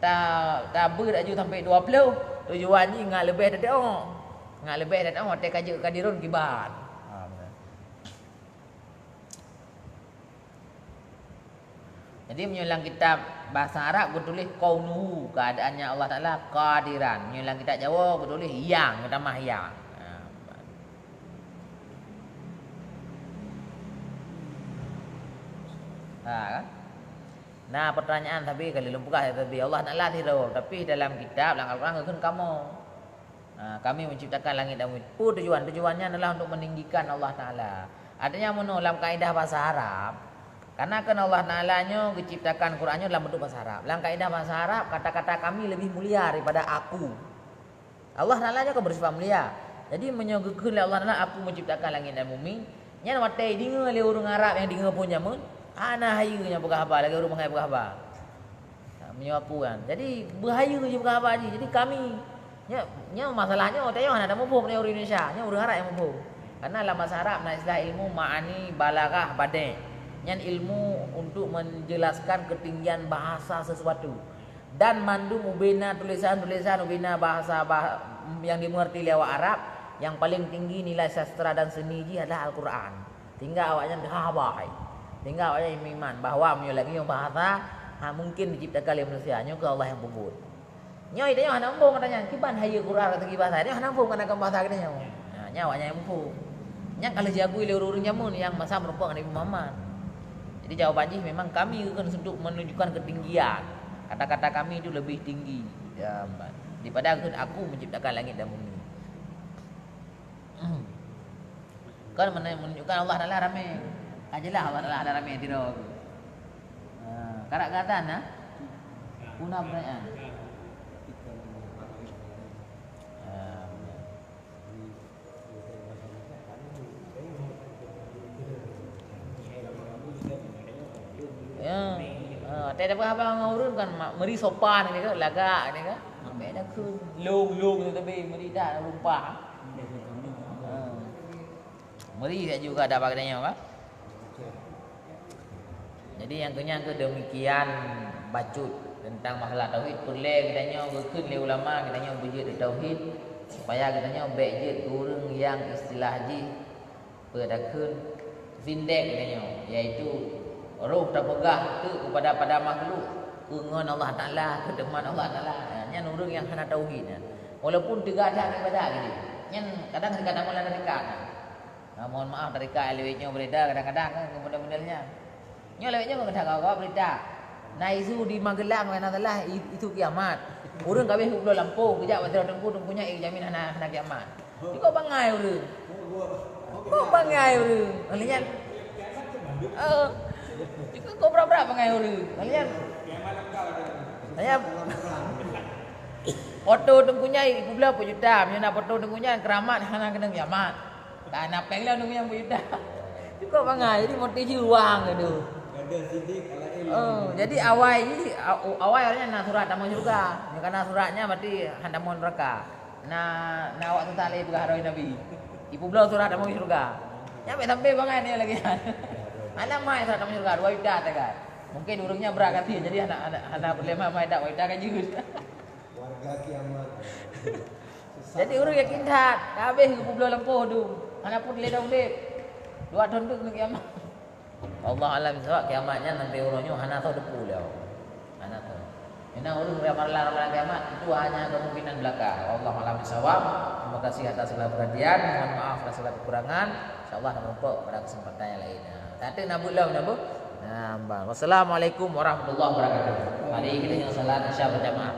ta-, tabeuet laju sampai dua ploh, tujuan jih ngat leubeh teudeungoe. Ngat leubeh teudeungoe watée ka jeuet Qadirun kiban. Ha, beuna. Jadi, meunyoe lam kitab bahasa Arab geutuléh kaunuhu, keadaannya Allah Taala qadiran. Meunyoe lam kitab Jawa geutuléh yang, geutamah yang. Ha. Ha, kan? Nah, pertanyaan tapi kali lôn peugah ya, tapi Allah Taala sidroe, tapi dalam kitab, lam Al-Quran geukheun kamoe. Ha, kami menciptakan langit dan bumi. Peue tujuan? Tujuannya adalah untuk meninggikan Allah Taala. Artinya, meunurot lam kaedah bahasa Arab, karena kan Allah Taala nyoe geuciptakan Quran nyoe dalam bentuk bahasa Arab. Lam kaedah bahasa Arab, kata-kata kami lebih mulia daripada aku. Allah Taala nyoe kan bersifat mulia. Jadi, meunyoe geukheun lé Allah Taala, "Aku menciptakan langit dan bumi," nyan watée deungoe lé ureuëng Arab nyang deungoe phon jameun, hana hayeue nyang peugah haba, lagée ureuëng bangai peugah haba. Ha, meunyoe aku kan. Jadi, beuhayeue jih peugah haba jih. Jadi, kami, nyoe, nyoe masalahnya, watée nyoe hana tamuphom lé ureuëng Indonesia. Nyoe ureuëng Arab nyang muphom. Karena lam bahasa Arab na istilah ilmu ma'ani, balaghah, badi'. Nyan ilmu untuk menjelaskan ketinggian bahasa sesuatu. Dan mandum ubena tulisan-tulisan, ubena bahasa bah-, yang dimengerti lé awak Arab, yang paling tinggi nilai sastra dan seni jih adalah Al-Quran. Sehingga awaknyan haba hai. Sehingga awaknyan iman bahwa meunyoe lagée nyoe bahasa, ha, mungkin diciptakan lé manusia, nyoe keuh Allah nyang peubuet. Nyoe tanyoe hana muphom, katanya, kiban hayeue Quran ka seugi bahasa, nyoe hana muphom, kana kon bahasa geutanyoe. Ha, nyoe awaknyan nyang muphom. Nyang ka lheueh jiakui lé ureuëng-ureuëng jameun nyang masa meureumpok ngon Nabi Muhammad. Jadi, jawaban jih memang kami geukheun untuk menunjukkan ketinggian. Kata-kata kami itu lebih tinggi. Ya, daripada geukheun aku menciptakan langit dan bumi. Kan men-, menunjukkan Allah Taala ramé. Ka jeulaih Allah Taala ada ramé sidroe. Karak gata na? Puna beuraya. Ah. Ya. Ah, teuh dapat haba ngon ureueng kan, ma-, meuri sopan ni kan, lagak ni kan. Sampai dah ke long-long tu tapi meuri dah lumpah. Ah. Meuri juga dapat katanya, kan? Jadi nyang keu nyan keuh demikian bacut teuntang masalah tauhid. Peureulée geutanyoe geukheun lé ulama geutanyoe beujeuet tauhid supaya geutanyoe bék jeuet keu ureueng nyang istilah jih peue takheun zindek geutanyoe, yaitu roh tapeugah teuk kepada pada makhluk keu ngon Allah Taala, keu teuma Allah Taala. Nyan ureueng nyang hana tauhid nyan. Walaupun teuga that ibadat geutanyoe. Nyan kadang teuga tamong lam tarekat. Ha, mohon maaf, tarekat lewat nyoe beurita kadang-kadang kan model-model nyan. Nyoe lewat nyoe kadang kawa beurita. Na isu di Magelang, na salah i-, isu kiamat. Ureueng ka abéh geubloe lampôh, geujak bak sidroe teungku, teungku nyan jamin hana, hana kiamat. Cukôp bangai ureueng. Cukôp bangai ureueng. Oleh nyan. Eh. Cukôp brat-brat bangai ureueng. Oleh nyan. Saya foto teungku nyan ipeubloe peuet juta. Meunyoe na foto teungku nyan keuramat hana keunong kiamat. Ka na péng lom nyang berita. Cukôp bangai, jadi motif jih uang tu. Gadoh sidik ala ilmu. Oh, jadi awai jih, a-, awai awaknyan na surat tamong syeuruga. Nyoe ka na surat nyan berarti han tamong neuraka. Na, na awak teutab lé peugah roh Nabi. Ipeubloe surat tamong syeuruga. Nyan bék sampai bangai nyoe lagèe nyan. Hana mai surat tamong syeuruga, dua juta tagat. Mungkin ureueng nyan brat gatin, jadi hana, hana, hana peureulèe mai, mai dak dua juta ka jeuet. Warga kiamat. Jadi ureueng yakin that, ka habéh geupeubloe lampôh dum. Hana peureulèe dah udép. Dua thôn teuk keuneuk kiamat. Allah alam bisawab, kiamat nyan sampai uroe nyoe hana tho teupeu lé. Hana tho. Karena ureueng ramalan-ramalan kiamat itu hanya kemungkinan belaka. Allah alam bisawab. Terima kasih atas segala perhatian. Mohon maaf atas segala kekurangan. Insyaallah na meurumpok pada kesempatan yang lain. Nah, tadi na buet lom na bu. Nah, bang. Wassalamualaikum warahmatullahi wabarakatuh. Mari kita yang salat Isya berjamaah.